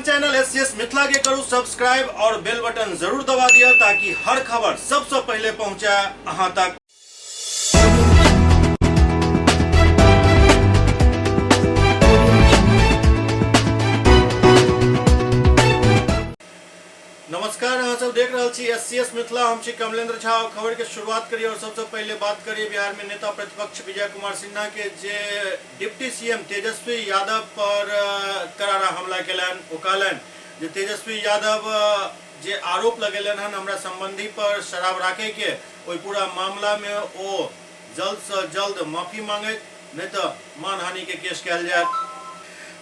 अपन channel S C S Mithila के करू सब्सक्राइब और बेल बटन जरूर दबा दिया ताकि हर खबर सबसे पहले पहुंचे अहां तक। नमस्कार, अहाँ सब देख रहल छी एस सी एस मिथिला। हम छी कमलेंद्र झा और खबर के शुरुआत करिए और सबसे पहले बात करिए बिहार में नेता प्रतिपक्ष विजय कुमार सिन्हा के जे डिप्टी सीएम तेजस्वी यादव पर करारा हमला केलनि। ओ कहलनि जे तेजस्वी यादव जे आरोप लगेलनि हन हमरा संबंधी पर शराब राखे के, ओहि पूरा मामला में ओ जल्द से जल्द माफी मांगैत, नहीं तो मानहानि के केस कयल जायत।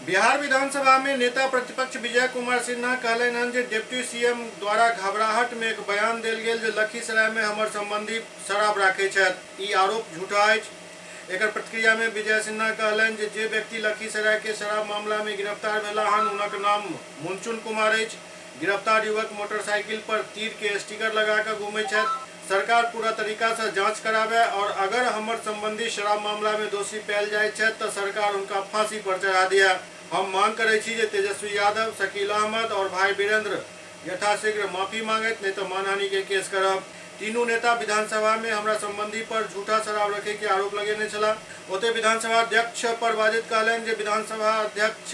बिहार विधानसभा में नेता प्रतिपक्ष विजय कुमार सिन्हा कहलनि हन जे डिप्टी सीएम द्वारा घबराहट में एक बयान देल गेल जे लखीसराय में हमर संबंधी शराब राखै छथि, ई आरोप झूठा अछि। एकर प्रतिक्रिया में विजय सिन्हा कहलनि जे जे व्यक्ति लखीसराय के शराब मामला में गिरफ्तार भेला हन हुनक नाम मुनचुन कुमार अछि। गिरफ्तार युवक मोटरसाइकिल पर तीर के स्टिकर लगा कऽ घूमै छथि। सरकार पूरा तरीका से जांच करावे और अगर हमर संबंधी शराब मामला में दोषी पायल जाइत छथि तऽ सरकार हुनका फांसी पर चढ़ा दिया। हम मांग करै छी जे तेजस्वी यादव, शकील अहमद और भाई वीरेंद्र यथाशीघ्र माफी मांगैत, नहीं तऽ मानहानि के केस करब। तीनू नेता विधानसभा में हमरा संबंधी पर झूठा शराब रखे के आरोप लगेने छलाह। ओतहि विधानसभा अध्यक्ष पर बाजैत कहलनि जे विधानसभा अध्यक्ष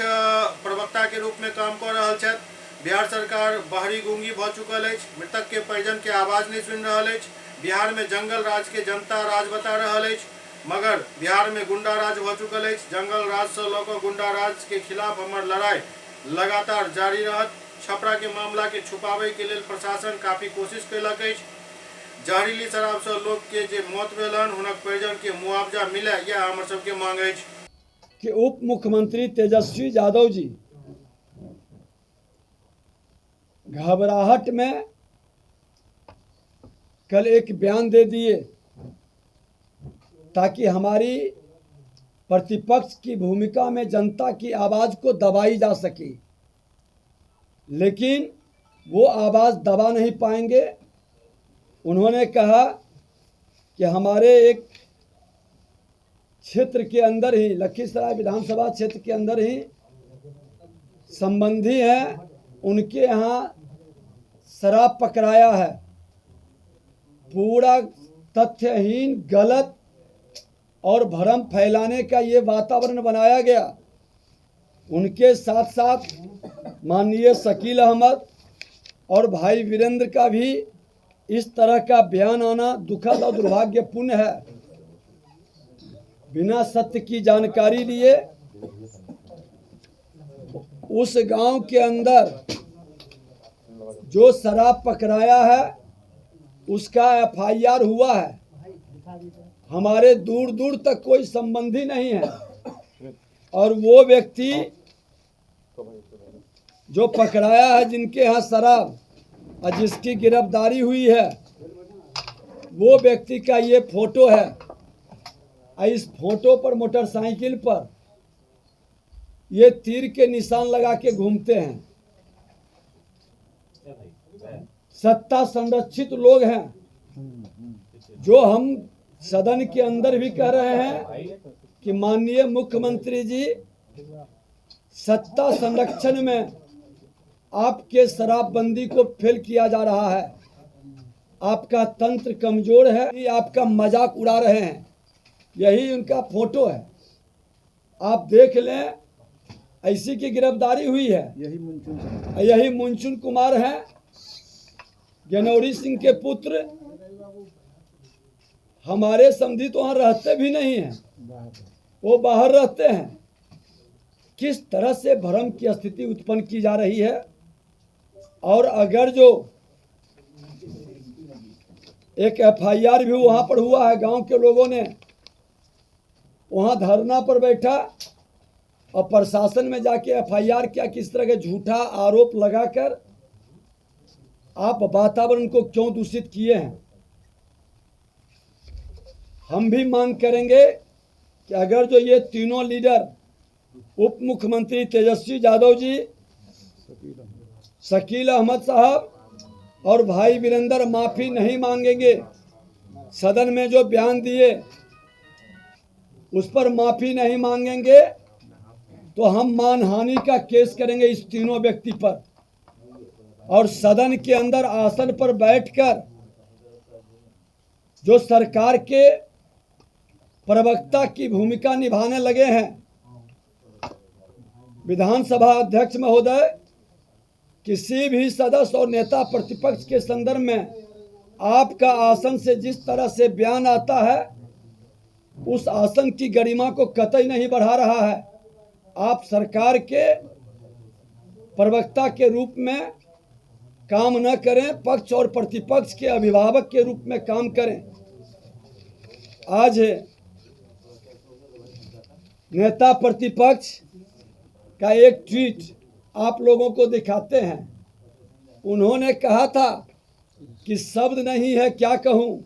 प्रवक्ता के रूप में काम कऽ रहल छथि। बिहार सरकार बाहरी गूंगी भऽ चुकल अछि, मृतक के परिजन के आवाज नहीं सुनि रहल अछि। बिहार में जंगल राज के जनता राज बता रहल अछि, मगर बिहार में गुंडा राज भऽ चुकल अछि। जंगल राज सँ लऽ कऽ गुंडा राज के खिलाफ हमर लड़ाई लगातार जारी रहत। छपरा के मामला के छुपाबै के लेल प्रशासन काफी कोशिश कयलक अछि। जहरीली शराब सँ लोक के जे मौत भेल हन हुनक परिजन के मुआवजा मिले, यैह हमर सबके मांग अछि। कि उप मुख्यमंत्री तेजस्वी यादव जी घबराहट में कल एक बयान दे दिए ताकि हमारी प्रतिपक्ष की भूमिका में जनता की आवाज़ को दबाई जा सके, लेकिन वो आवाज़ दबा नहीं पाएंगे। उन्होंने कहा कि हमारे एक क्षेत्र के अंदर ही, लखीसराय विधानसभा क्षेत्र के अंदर ही संबंधी हैं, उनके यहाँ शराब पकड़ाया है। पूरा तथ्यहीन, गलत और भ्रम फैलाने का ये वातावरण बनाया गया। उनके साथ साथ माननीय शकील अहमद और भाई वीरेंद्र का भी इस तरह का बयान आना दुखद और दुर्भाग्यपूर्ण है। बिना सत्य की जानकारी लिए उस गांव के अंदर जो शराब पकड़ाया है उसका एफआईआर हुआ है। हमारे दूर दूर तक कोई संबंधी नहीं है और वो व्यक्ति जो पकड़ाया है, जिनके यहाँ शराब और जिसकी गिरफ्तारी हुई है, वो व्यक्ति का ये फोटो है। और इस फोटो पर मोटरसाइकिल पर ये तीर के निशान लगा के घूमते हैं। सत्ता संरक्षित लोग हैं, जो हम सदन के अंदर भी कह रहे हैं कि माननीय मुख्यमंत्री जी, सत्ता संरक्षण में आपके शराबबंदी को फेल किया जा रहा है। आपका तंत्र कमजोर है, ये आपका मजाक उड़ा रहे हैं। यही उनका फोटो है, आप देख लें। ऐसी की गिरफ्तारी हुई है, यही मुनचुन कुमार हैं, गनौरी सिंह के पुत्र। हमारे समधी तो वहाँ रहते भी नहीं हैं, वो बाहर रहते हैं। किस तरह से भ्रम की स्थिति उत्पन्न की जा रही है। और अगर जो एक एफआईआर भी वहाँ पर हुआ है, गांव के लोगों ने वहाँ धरना पर बैठा और प्रशासन में जाके एफआईआर किया। किस तरह के झूठा आरोप लगाकर आप वातावरण को क्यों दूषित किए हैं। हम भी मांग करेंगे कि अगर जो ये तीनों लीडर, उप मुख्यमंत्री तेजस्वी यादव जी, शकील अहमद साहब और भाई वीरेंद्र माफी नहीं मांगेंगे, सदन में जो बयान दिए उस पर माफी नहीं मांगेंगे, तो हम मानहानि का केस करेंगे इस तीनों व्यक्ति पर। और सदन के अंदर आसन पर बैठकर जो सरकार के प्रवक्ता की भूमिका निभाने लगे हैं, विधानसभा अध्यक्ष महोदय, किसी भी सदस्य और नेता प्रतिपक्ष के संदर्भ में आपका आसन से जिस तरह से बयान आता है, उस आसन की गरिमा को कतई नहीं बढ़ा रहा है। आप सरकार के प्रवक्ता के रूप में काम न करें, पक्ष और प्रतिपक्ष के अभिभावक के रूप में काम करें। आज नेता प्रतिपक्ष का एक ट्वीट आप लोगों को दिखाते हैं। उन्होंने कहा था कि शब्द नहीं है क्या कहूँ,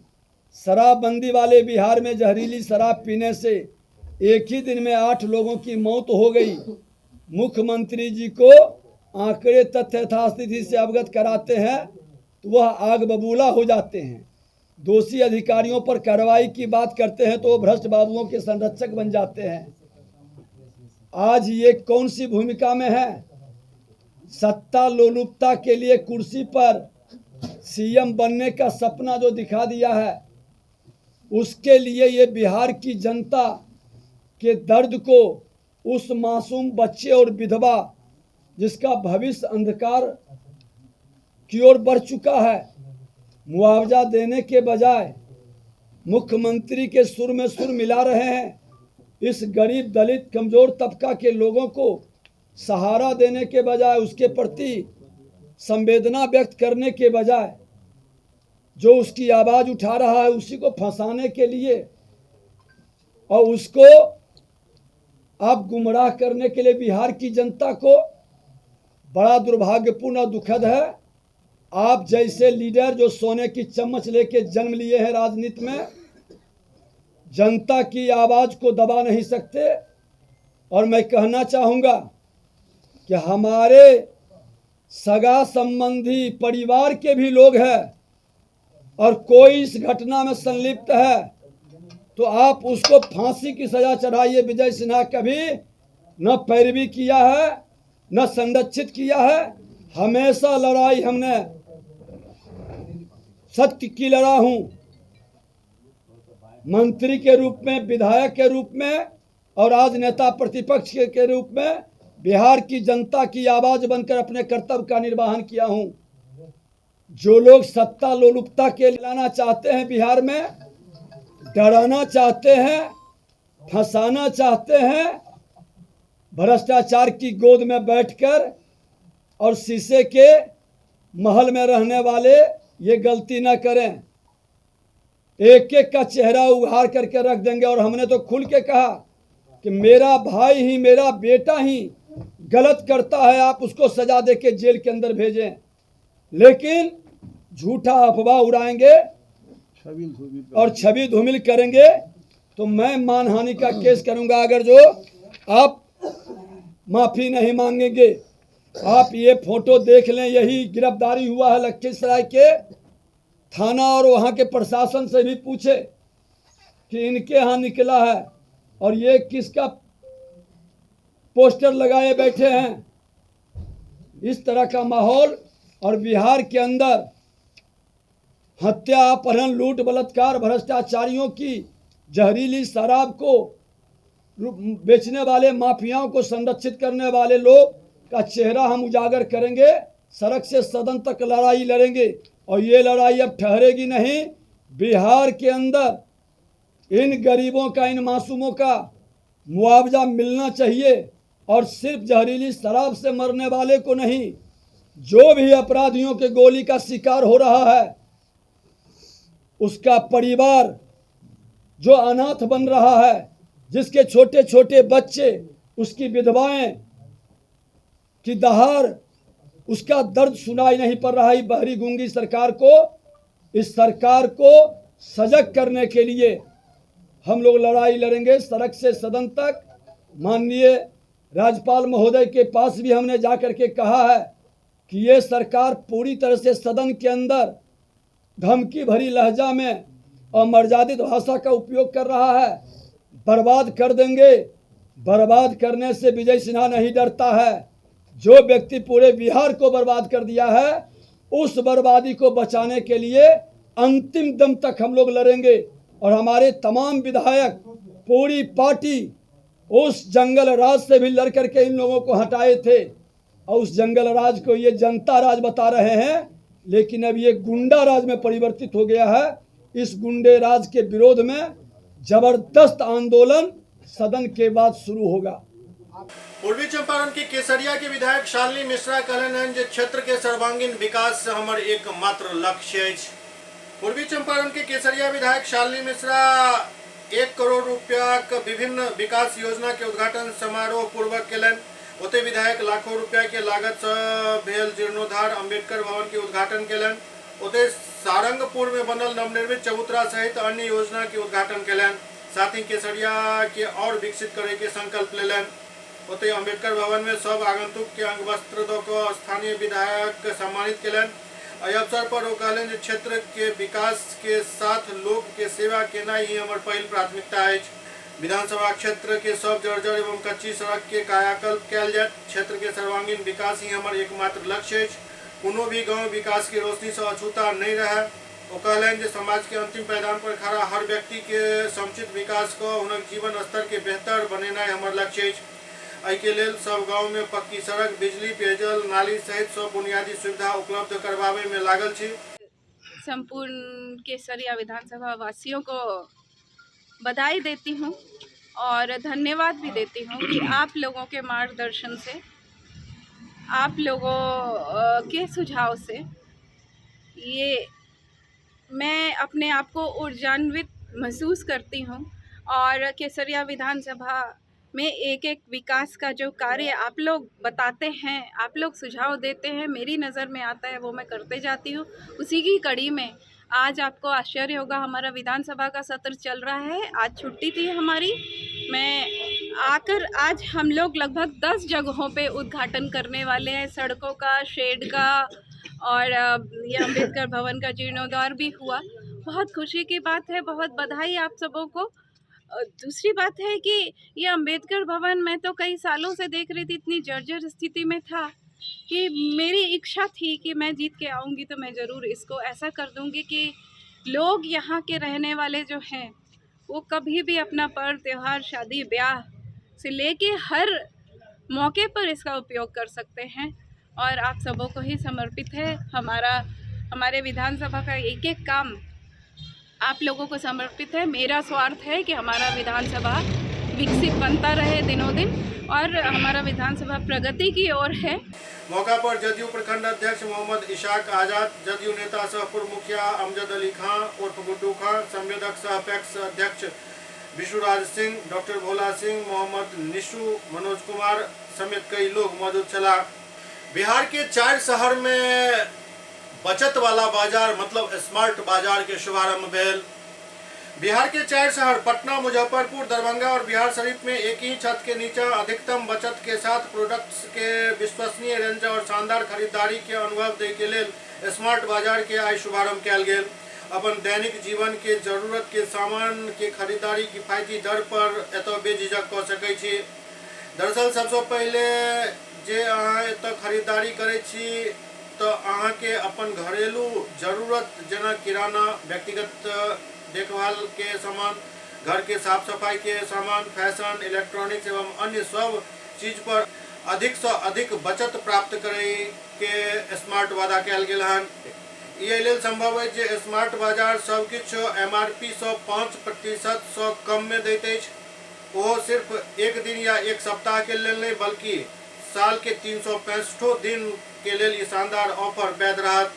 शराबबंदी वाले बिहार में जहरीली शराब पीने से एक ही दिन में 8 लोगों की मौत हो गई। मुख्यमंत्री जी को आंकड़े तथ्य यथास्थिति से अवगत कराते हैं तो वह आग बबूला हो जाते हैं। दोषी अधिकारियों पर कार्रवाई की बात करते हैं तो वो भ्रष्ट बाबुओं के संरक्षक बन जाते हैं। आज ये कौन सी भूमिका में है? सत्ता लोलुपता के लिए कुर्सी पर सीएम बनने का सपना जो दिखा दिया है, उसके लिए ये बिहार की जनता के दर्द को, उस मासूम बच्चे और विधवा जिसका भविष्य अंधकार की ओर बढ़ चुका है, मुआवजा देने के बजाय मुख्यमंत्री के सुर में सुर मिला रहे हैं। इस गरीब दलित कमज़ोर तबका के लोगों को सहारा देने के बजाय, उसके प्रति संवेदना व्यक्त करने के बजाय, जो उसकी आवाज़ उठा रहा है उसी को फंसाने के लिए और उसको आप गुमराह करने के लिए बिहार की जनता को, बड़ा दुर्भाग्यपूर्ण और दुखद है। आप जैसे लीडर जो सोने की चम्मच लेके जन्म लिए हैं राजनीति में, जनता की आवाज़ को दबा नहीं सकते। और मैं कहना चाहूँगा कि हमारे सगा संबंधी परिवार के भी लोग हैं और कोई इस घटना में संलिप्त है तो आप उसको फांसी की सज़ा चढ़ाइए। विजय सिन्हा कभी न पैरवी किया है न संरक्षित किया है। हमेशा लड़ाई हमने सत्य की लड़ा हूँ, मंत्री के रूप में, विधायक के रूप में और आज नेता प्रतिपक्ष के रूप में बिहार की जनता की आवाज़ बनकर अपने कर्तव्य का निर्वहन किया हूँ। जो लोग सत्ता लोलुपता के लाना चाहते हैं बिहार में, डराना चाहते हैं, फंसाना चाहते हैं, भ्रष्टाचार की गोद में बैठकर और शीशे के महल में रहने वाले ये गलती ना करें। एक एक का चेहरा उघाड़ करके रख देंगे। और हमने तो खुल के कहा कि मेरा भाई ही, मेरा बेटा ही गलत करता है, आप उसको सजा दे के जेल के अंदर भेजें, लेकिन झूठा अफवाह उड़ाएंगे और छवि धूमिल करेंगे तो मैं मानहानि का केस करूंगा। अगर जो आप माफ़ी नहीं मांगेंगे। आप ये फोटो देख लें, यही गिरफ्तारी हुआ है लखीसराय के थाना और वहाँ के प्रशासन से भी पूछे कि इनके यहाँ निकला है और ये किसका पोस्टर लगाए बैठे हैं। इस तरह का माहौल और बिहार के अंदर हत्या, अपहरण, लूट, बलात्कार, भ्रष्टाचारियों की जहरीली शराब को बेचने वाले माफियाओं को संरक्षित करने वाले लोग का चेहरा हम उजागर करेंगे। सड़क से सदन तक लड़ाई लड़ेंगे और ये लड़ाई अब ठहरेगी नहीं। बिहार के अंदर इन गरीबों का, इन मासूमों का मुआवजा मिलना चाहिए और सिर्फ जहरीली शराब से मरने वाले को नहीं, जो भी अपराधियों के गोली का शिकार हो रहा है, उसका परिवार जो अनाथ बन रहा है, जिसके छोटे छोटे बच्चे, उसकी विधवाएं की दहाड़, उसका दर्द सुनाई नहीं पड़ रहा है बहरी गूंगी सरकार को। इस सरकार को सजग करने के लिए हम लोग लड़ाई लड़ेंगे सड़क से सदन तक। माननीय राज्यपाल महोदय के पास भी हमने जा कर के कहा है कि ये सरकार पूरी तरह से सदन के अंदर धमकी भरी लहजा में और मर्यादित भाषा का उपयोग कर रहा है। बर्बाद कर देंगे, बर्बाद करने से विजय सिन्हा नहीं डरता है। जो व्यक्ति पूरे बिहार को बर्बाद कर दिया है, उस बर्बादी को बचाने के लिए अंतिम दम तक हम लोग लड़ेंगे और हमारे तमाम विधायक, पूरी पार्टी उस जंगल राज से भी लड़ करके इन लोगों को हटाए थे और उस जंगल राज को ये जनता राज बता रहे हैं, लेकिन अब ये गुंडा राज में परिवर्तित हो गया है। इस गुंडे राज के विरोध में जबरदस्त आंदोलन सदन के बाद शुरू होगा। पूर्वी चंपारण के केसरिया के विधायक शालिनी मिश्रा कहलनि हन जे क्षेत्र के सर्वांगीण विकास हमर एकमात्र लक्ष्य अछि। पूर्वी चंपारण के केसरिया विधायक शालिनी मिश्रा 1 करोड़ रुपया के विभिन्न विकास योजना के उद्घाटन समारोह पूर्वक केलनि। ओते विधायक लाखों रुपया के लागत से भेल जीर्णोद्धार अम्बेडकर भवन के उद्घाटन केलनि। ओते सारंगपुर में बनल नवनिर्मित चबूतरा सहित अन्य योजना के उद्घाटन केलनि। साथ ही केसरिया के और विकसित करे के संकल्प लेलनि। ओते अम्बेडकर भवन में सब आगंतुक के अंगवस्त्र दऽ कऽ स्थानीय विधायक के सम्मानित केलनि। एहि अवसर पर ओ कहलनि जे क्षेत्र के विकास के साथ लोक के सेवा केनाइ ही हमर पहिल प्राथमिकता अछि। विधानसभा क्षेत्र के सब जर्जर एवं कच्ची सड़क के कायाकल्प कयल जायत। क्षेत्र के सर्वांगीण विकास ही हमर एकमात्र लक्ष्य अछि। कोनो भी गांव विकास के रोशनी से अछूता नहीं रहे। ओ कहलनि जे समाज के अंतिम पायदान पर खड़ा हर व्यक्ति के समुचित विकास कऽ हुनक जीवन स्तर के बेहतर बनेनाइ हमर लक्ष्य अछि। एहिके लेल सब गांव में पक्की सड़क, बिजली, पेयजल, नाली सहित सब बुनियादी सुविधा उपलब्ध करवावे में लागल छी। संपूर्ण केसरिया विधानसभा वासियों को बधाई देती हूँ और धन्यवाद भी देती हूँ कि आप लोगों के मार्गदर्शन से, आप लोगों के सुझाव से ये मैं अपने आप को ऊर्जान्वित महसूस करती हूँ और केसरिया विधानसभा में एक एक विकास का जो कार्य आप लोग बताते हैं, आप लोग सुझाव देते हैं, मेरी नज़र में आता है वो मैं करते जाती हूँ। उसी की कड़ी में आज आपको आश्चर्य होगा, हमारा विधानसभा का सत्र चल रहा है, आज छुट्टी थी हमारी। मैं आकर आज हम लोग लगभग 10 जगहों पे उद्घाटन करने वाले हैं, सड़कों का, शेड का और ये अम्बेडकर भवन का जीर्णोद्धार भी हुआ। बहुत खुशी की बात है, बहुत बधाई आप सबों को। दूसरी बात है कि ये अम्बेडकर भवन मैं तो कई सालों से देख रही थी, इतनी जर्जर स्थिति में था कि मेरी इच्छा थी कि मैं जीत के आऊँगी तो मैं ज़रूर इसको ऐसा कर दूँगी कि लोग यहाँ के रहने वाले जो हैं वो कभी भी अपना पर्व त्यौहार, शादी ब्याह से लेके हर मौके पर इसका उपयोग कर सकते हैं और आप सबों को ही समर्पित है हमारा, हमारे विधानसभा का एक एक काम आप लोगों को समर्पित है। मेरा स्वार्थ है कि हमारा विधानसभा विकसित बनता रहे दिनों दिन और हमारा विधानसभा प्रगति की ओर है। मौका पर जदयू प्रखंड अध्यक्ष मोहम्मद इशाक आजाद, जदयू नेता सह पूर्व मुखिया अमजद अली खां उर्फ गुड्डू खां, संवेदक सह पैक्स अध्यक्ष विष्णुराज सिंह, डॉक्टर भोला सिंह, मोहम्मद निशु, मनोज कुमार समेत कई लोग मौजूद छला। बिहार के 4 शहर में बचत वाला बाजार मतलब स्मार्ट बाजार के शुभारंभ भेल। बिहार के 4 शहर पटना, मुजफ्फरपुर, दरभंगा और बिहार शरीफ में एक ही छत के नीचे अधिकतम बचत के साथ प्रोडक्ट्स के विश्वसनीय रेंज और शानदार खरीदारी के अनुभव दे के लेल स्मार्ट बाजार के आइ शुभारंभ कयल गेल। अपन दैनिक जीवन के जरूरत के सामान के खरीदारी किफायती दर पर एतय बेझिझक कऽ सकै छी। दरअसल सबसँ पहिले जे अहाँ एतय खरीदारी करै छी तऽ अहाँके अपन घरेलू जरूरत जेना किराना, व्यक्तिगत देखभाल के सामान, घर के साफ सफाई के सामान, फैशन, इलेक्ट्रॉनिक्स एवं अन्य सब चीज पर अधिक से अधिक बचत प्राप्त करे के स्मार्ट वादा कयल गेल हन। ई एहि लेल संभव अछि जे स्मार्ट बाजार सब किछु MRP सँ 5% सँ कम में दैत अछि। ओहो सिर्फ एक दिन या एक सप्ताह के लेल नहीं बल्कि साल के 365 दिन के लेल ई शानदार ऑफर वैध रहत।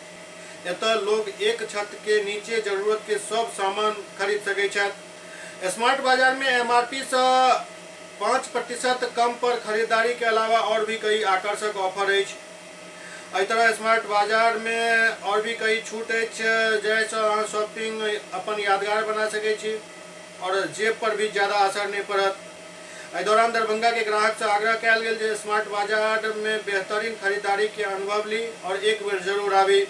एतय लोग एक छत के नीचे जरूरत के सब सामान खरीद सकै छथि। स्मार्ट बाजार में MRP सँ 5% कम पर खरीदारी के अलावा और भी कई आकर्षक ऑफर अछि। एहि तरह स्मार्ट बाजार में और भी कई छूट अछि जाहिसँ अहाँ शॉपिंग अपन यादगार बना सकै छी और जेब पर भी ज़्यादा असर नहीं पड़त। एहि दौरान दरभंगा के ग्राहक से आग्रह कयल गेल जे स्मार्ट बाजार में बेहतरीन खरीदारी के अनुभव ली और एक बेर जरूर आबी।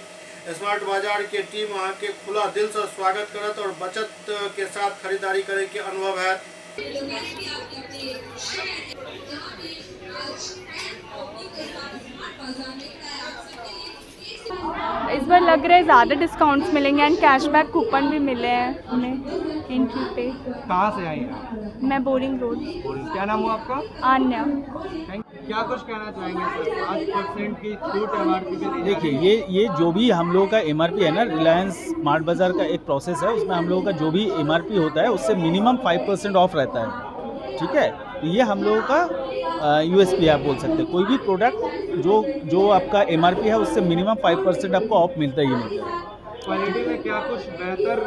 स्मार्ट बाजार के टीम अहाँ के खुला दिल से स्वागत करत और बचत के साथ खरीदारी करे के अनुभव हैत। इस बार लग रहा है ज़्यादा डिस्काउंट्स मिलेंगे एंड कैशबैक कूपन भी मिले हैं हमें एंट्री पे। कहाँ से आई हैं आप? मैं बोरिंग रोड। क्या नाम हुआ आपका? आन्या। क्या कुछ कहना चाहेंगे सर, 5% की छूट एमआरपी पे दी? देखिए ये जो भी हम लोगों का एमआरपी है ना, रिलायंस स्मार्ट बाज़ार का एक प्रोसेस है, उसमें हम लोगों का जो भी एमआरपी होता है उससे मिनिमम 5% ऑफ रहता है, ठीक है। तो ये हम लोगों का यूएसपी आप बोल सकते हैं। कोई भी प्रोडक्ट जो जो आपका एमआरपी है उससे मिनिमम 5% आपको ऑफ मिलता ही मिलता है। क्वालिटी में क्या कुछ बेहतर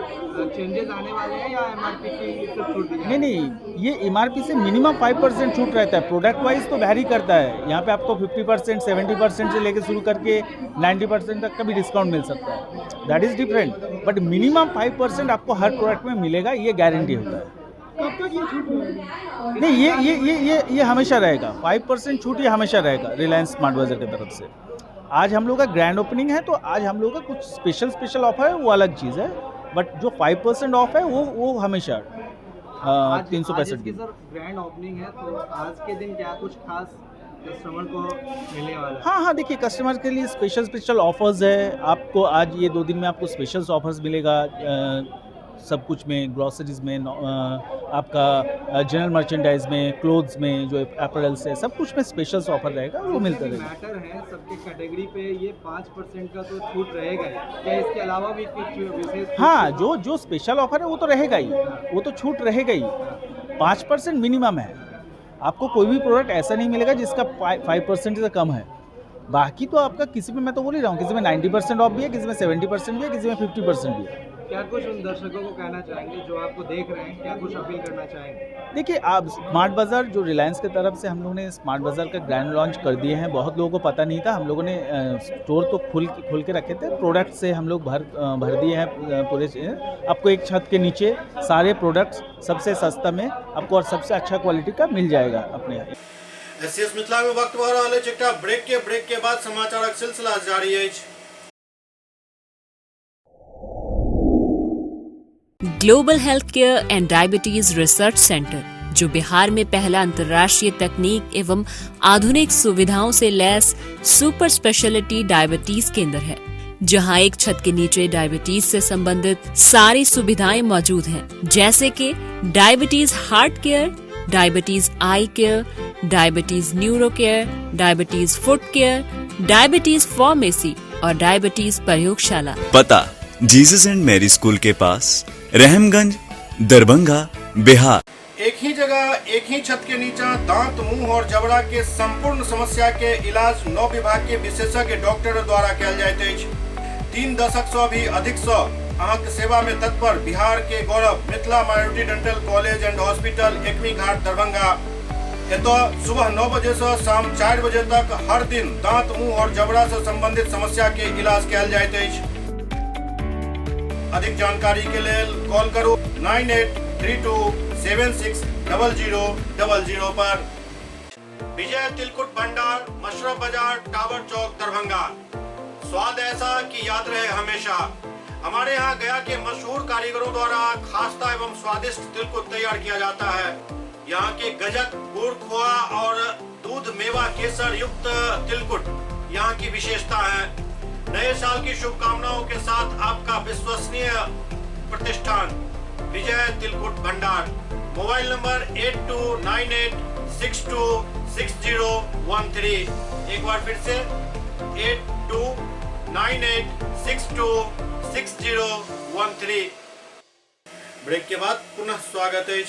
चेंजेस आने वाले हैं या एमआरपी की सिर्फ छूट दी? नहीं नहीं, ये एमआरपी से मिनिमम 5% छूट रहता है। प्रोडक्ट वाइज तो वैरी करता है, यहाँ पे आपको 50%, 70% से लेके शुरू करके 90% तक का भी डिस्काउंट मिल सकता है, that is different, but minimum 5% आपको हर प्रोडक्ट में मिलेगा, ये गारंटी होता है। कब तक ये छूट रहेगी? नहीं, ये ये ये ये ये हमेशा रहेगा, 5% छूट ये हमेशा रहेगा रिलायंस स्मार्ट बाज़ार की तरफ से। आज हम लोग का ग्रैंड ओपनिंग है तो आज हम लोग का कुछ स्पेशल स्पेशल ऑफर है, वो अलग चीज़ है, बट जो 5% ऑफ है वो हमेशा 365 दिन। सर ग्रैंड ओपनिंग है तो आज के दिन क्या कुछ खास कस्टमर को मिलने वाला है? हाँ हाँ, देखिए कस्टमर के लिए स्पेशल स्पेशल ऑफर्स है। आपको आज ये 2 दिन में आपको स्पेशल ऑफर्स मिलेगा सब कुछ में, ग्रॉसरीज में, आपका जनरल मर्चेंडाइज में, क्लोथ्स में, जो अपरेल्स है, सब कुछ में स्पेशल ऑफर रहेगा, वो मिलता रहेगा। मैटर है सबके कैटेगरी पे ये 5% का तो छूट रहेगा ही, क्या इसके अलावा भी कुछ विशेष? हाँ, जो जो स्पेशल ऑफर है वो तो रहेगा ही, वो तो छूट रहेगा ही। 5% मिनिमम है, आपको कोई भी प्रोडक्ट ऐसा नहीं मिलेगा जिसका 5% से कम है। बाकी तो आपका किसी में, मैं तो बोल ही रहा हूँ, किसी में 90% ऑफ भी है, किसी में 70% भी है, किसी में 50% भी है। क्या कुछ उन दर्शकों को कहना चाहेंगे जो आपको देख रहे हैं, क्या कुछ अपील करना चाहेंगे? देखिए आप स्मार्ट बाज़ार जो रिलायंस की तरफ से हम लोगों ने स्मार्ट बाज़ार का ग्रैंड लॉन्च कर दिए हैं, बहुत लोगों को पता नहीं था। हम लोगों ने स्टोर तो खोल खोल के रखे थे, प्रोडक्ट से हम लोग भर भर दिए हैं पूरे। आपको एक छत के नीचे सारे प्रोडक्ट्स सबसे सस्ता में आपको और सबसे अच्छा क्वालिटी का मिल जाएगा अपने यहाँ। एससीएस मिथिला में वक्त भऽ रहल अछि एकटा ब्रेक के बाद समाचारक सिलसिला जारी अछि। Global health care and diabetes research centre, जो बिहार में पहला अंतर्राष्ट्रीय तकनीक एवं आधुनिक सुविधाओं से लैस सुपर स्पेशलिटी डायबिटीज केंद्र है, जहां एक छत के नीचे डायबिटीज से संबंधित सारी सुविधाएं मौजूद हैं, जैसे कि diabetes heart care, diabetes eye care, diabetes neuro care, diabetes foot care, diabetes pharmacy और डायबिटीज प्रयोगशाला। पता जीसस एंड मैरी स्कूल के पास, रहमगंज, दरभंगा, बिहार। एक ही जगह एक ही छत के नीचा दांत, मुंह और जबड़ा के संपूर्ण समस्या के इलाज 9 विभाग के विशेषज्ञ डॉक्टर द्वारा कयल जाइत अछि। 3 दशक से भी अधिक से अहाँके सेवा में तत्पर बिहार के गौरव Mithila minority dental college and hospital, Ekmi Ghat, Darbhanga. एतय सुबह 9 बजे से शाम 4 बजे तक हर दिन दांत, मुंह और जबड़ा से संबंधित समस्या के इलाज कयल जाइत अछि। अधिक जानकारी के लेल कॉल करू 983276 0000 पर। विजय तिलकुट भंडार, मशरफ बाजार, टावर चौक, दरभंगा। स्वाद ऐसा कि याद रहे हमेशा। हमारे यहाँ गया के मशहूर कारीगरों द्वारा खास्ता एवं स्वादिष्ट तिलकुट तैयार किया जाता है। यहाँ के गजक, गुड़, खोआ और दूध मेवा केसर युक्त तिलकुट यहाँ की विशेषता है। नए साल की शुभकामनाओं के साथ आपका विश्वसनीय प्रतिष्ठान विजय तिलकुट भंडार। Mobile number 8298626013। एक बार फिर से 8298626013। ब्रेक के बाद पुनः स्वागत है।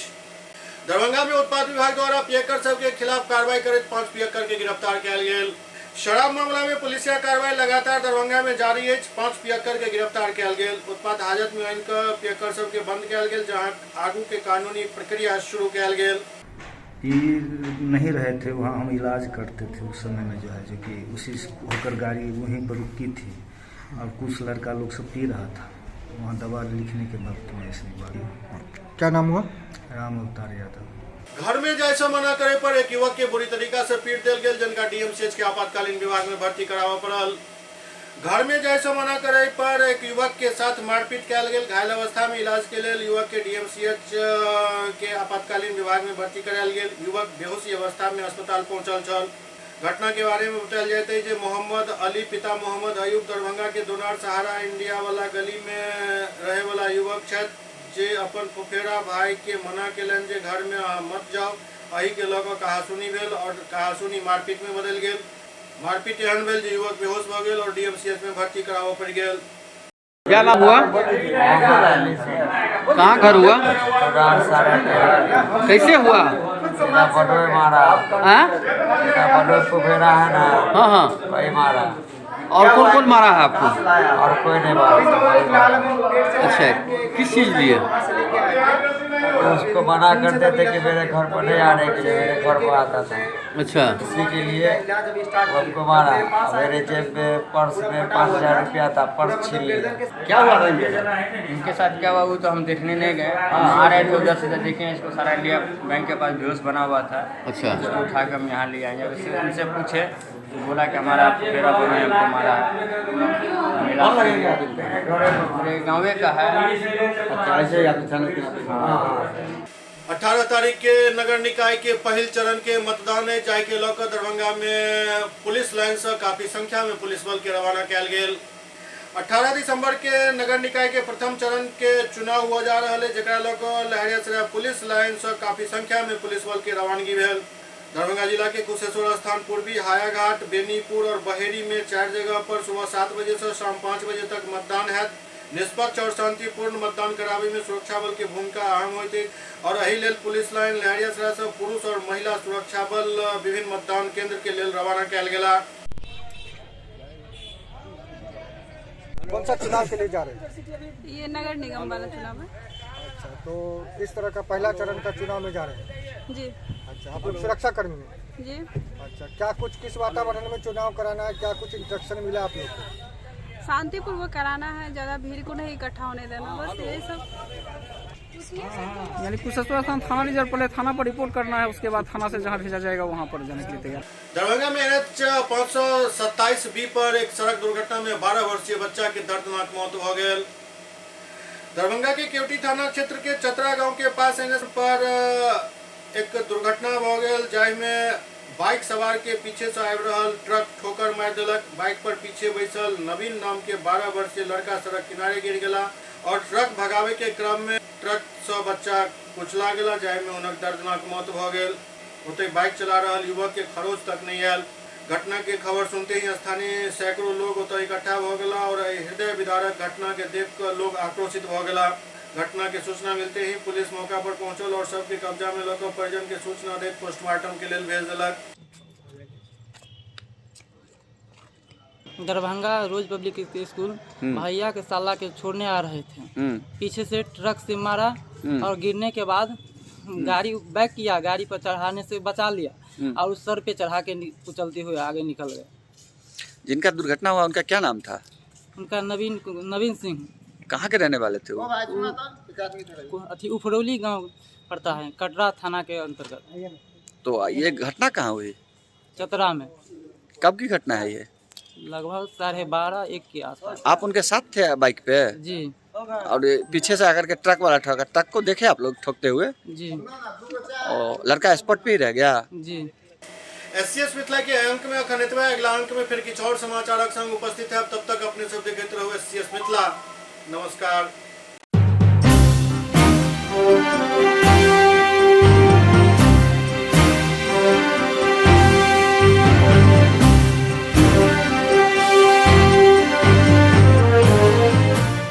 दरभंगा में उत्पाद विभाग द्वारा पियक्कर सब के खिलाफ कार्रवाई करैत 5 पियक्कर के गिरफ्तार कयल गेल। शराब मामला में पुलिसिया कार्रवाई लगातार दरभंगा में जारी है। 5 पियक्कर के गिरफ्तार कयल गेल। उत्पाद हाजत में आनि कऽ पियक्कर सब के बंद कयल गेल, जहां आगू के कानूनी प्रक्रिया शुरू कयल गेल। ये नहीं रहे थे वहाँ, हम इलाज करते थे उस समय में, जो है जो कि उसी होकर गाड़ी वहीं पर रुकी थी और कुछ लड़का लोग सब पी रहा था वहाँ दवा लिखने के वक्त में। ऐसे बात। क्या नाम हुआ? राम अवतार यादव। घर में जैसा मना करे पर एक युवक के बुरी तरीका से पीट दिल गेल, जिनका डीएमसीएच के आपातकालीन विभाग में भर्ती करावा पड़ल। घर में जाय से मना करे पर एक युवक के साथ मारपीट कयल गेल। घायल अवस्था में इलाज के लेल युवक के डीएमसीएच के आपातकालीन विभाग में भर्ती करायल गेल। युवक बेहोशी अवस्था में अस्पताल पहुंचल छल। घटना के बारे में बतायल जाइत अछि जे मोहम्मद अली पिता मोहम्मद अयूब दरभंगा के दोनार सहारा इंडिया वाला गली में रहे वाला युवक छथि, जे अपन फुफेरा भाई के मना केलनि जे घर में अहाँ मत जाओ। एहि के लऽ कऽ कहासुनी भेल और कहासुनी मारपीट में बदलि गेल। मारपीट एहन भेल जे युवक बेहोश भऽ गेल और डीएमसीएच में भर्ती कराबऽ पड़ि गेल। क्या नाम हुआ? कहाँ घर हुआ? कैसे हुआ? मारा। हाँ? फुफेरा है ना। हाँ हाँ, वही मारा। और कौन कौन मारा है आपको? और कोई नहीं मारा। अच्छा, किस चीज लिए? उसको मना करते थे कि मेरे घर पर नहीं आने के लिए, मेरे घर पर आता था। अच्छा, इसी के लिए हमको मारा। मेरे जेब में पर्स में 5000 रुपया था, पर्स छीन लिया। क्या हुआ था इनके साथ? इनके साथ क्या हुआ वो तो हम देखने नहीं गए, हम आ रहे थे उधर से, देखे इसको सारा लिया बैंक के पास बेहोश बना हुआ था। अच्छा, उसको उठा के हम यहाँ ले आए। जब उनसे पूछे तो बोला कि हमारा फेरा बना है, हमको मारा है। मेरे गाँव का है। अच्छा, ऐसे ही आपके थाने के? 18 तारीख के नगर निकाय के पहिल चरण के मतदान है, जाय के लऽ कऽ दरभंगा में पुलिस लाइन से काफी संख्या में पुलिस बल के रवाना कयल गेल। 18 दिसंबर के नगर निकाय के प्रथम चरण के चुनाव हुआ जा रहा है, जकरा लऽ कऽ लहेरियासराय पुलिस लाइन से काफी संख्या में पुलिस बल के रवानगी भेल। दरभंगा जिला के कुशेश्वर स्थान पूर्वी, हायाघाट, बेनीपुर और बहेरी में 4 जगह पर सुबह 7 बजे से शाम 5 बजे तक मतदान है। निष्पक्ष और शांतिपूर्ण मतदान करावे में सुरक्षा बल के भूमिका अहम होते और एहि लेल पुलिस लाइन लहेरियासराय से पुरुष और महिला सुरक्षा बल विभिन्न मतदान केंद्र के लेल रवाना कयल गेला। कौन सा चुनाव के लिए जा रहे हैं? ये नगर निगम वाला चुनाव है। अच्छा, तो इस तरह का पहला चरण का चुनाव में जा रहे हैं जी। अच्छा, आप लोग सुरक्षा कर्मी हैं जी। अच्छा, क्या कुछ किस वातावरण में चुनाव कराना है, क्या कुछ इंस्ट्रक्शन मिला आप लोग को? शांतिपूर्वक कराना है, ज्यादा भीड़ को नहीं इकट्ठा होने देना, बस यही सब। यानी कुशेश्वर स्थान थाना रिजर्व पहले थाना पर रिपोर्ट करना है, उसके बाद थाना से जहाँ भेजा जाएगा वहाँ पर जाने के लिए तैयार। दरभंगा में NH 527 B पर एक सड़क दुर्घटना में 12 वर्षीय बच्चा के दर्दनाक मौत हो गई। दरभंगा के केवटी थाना क्षेत्र के चतरा गांव के पास एनएच पर एक दुर्घटना हो गई, जाहिमे बाइक सवार के पीछे से आबि रहल ट्रक ठोकर मारि देलक। बाइक पर पीछे बैसल नवीन नाम के 12 वर्षीय लड़का सड़क किनारे गिर गेला और ट्रक भगावे के क्रम में ट्रक से बच्चा कुचला गेला, जाहिमे हुनक दर्दनाक मौत भऽ गेल। ओतहि बाइक चला रहल युवक के खरोच तक नहीं आयल। घटना के खबर सुनते ही स्थानीय सैकड़ों लोग ओतय इकट्ठा भऽ गेला और हृदय विदारक घटना के देख कऽ लोग आक्रोशित भऽ गेला। घटना के सूचना मिलते ही पुलिस मौका पर पहुंचल और सबके कब्जा में लऽ कऽ परिजन के सूचना दैत पोस्टमार्टम के लेल भेज देलक। दरभंगा रोज पब्लिक स्कूल भैया के साला के छोड़ने आ रहे थे, पीछे से ट्रक से मारा और गिरने के बाद गाड़ी बैक किया, गाड़ी पर चढ़ाने से बचा लिया और उस सर पे चढ़ा के कुचलते हुए आगे निकल गए। जिनका दुर्घटना हुआ उनका क्या नाम था? उनका नवीन सिंह। कहाँ के रहने वाले थे वो? अथी उफरौली गांव पड़ता है, कटरा थाना के अंतर्गत। तो ये घटना कहाँ हुई? चतरा में। कब की घटना है ये? लगभग 12:30-1 के आसपास। आप उनके साथ थे बाइक पे? जी। और पीछे से आकर के ट्रक वाला ठोका, ट्रक को देखे आप लोग ठोकते हुए? जी। और लड़का स्पॉट पे ही रह गया? जी। एससीएस मिथिला के अंक में अखन एतबे। अगला अंक में फिर किछु और समाचारक संग उपस्थित है। तब तक अपने सब देखते रहो एससीएस मिथिला। नमस्कार।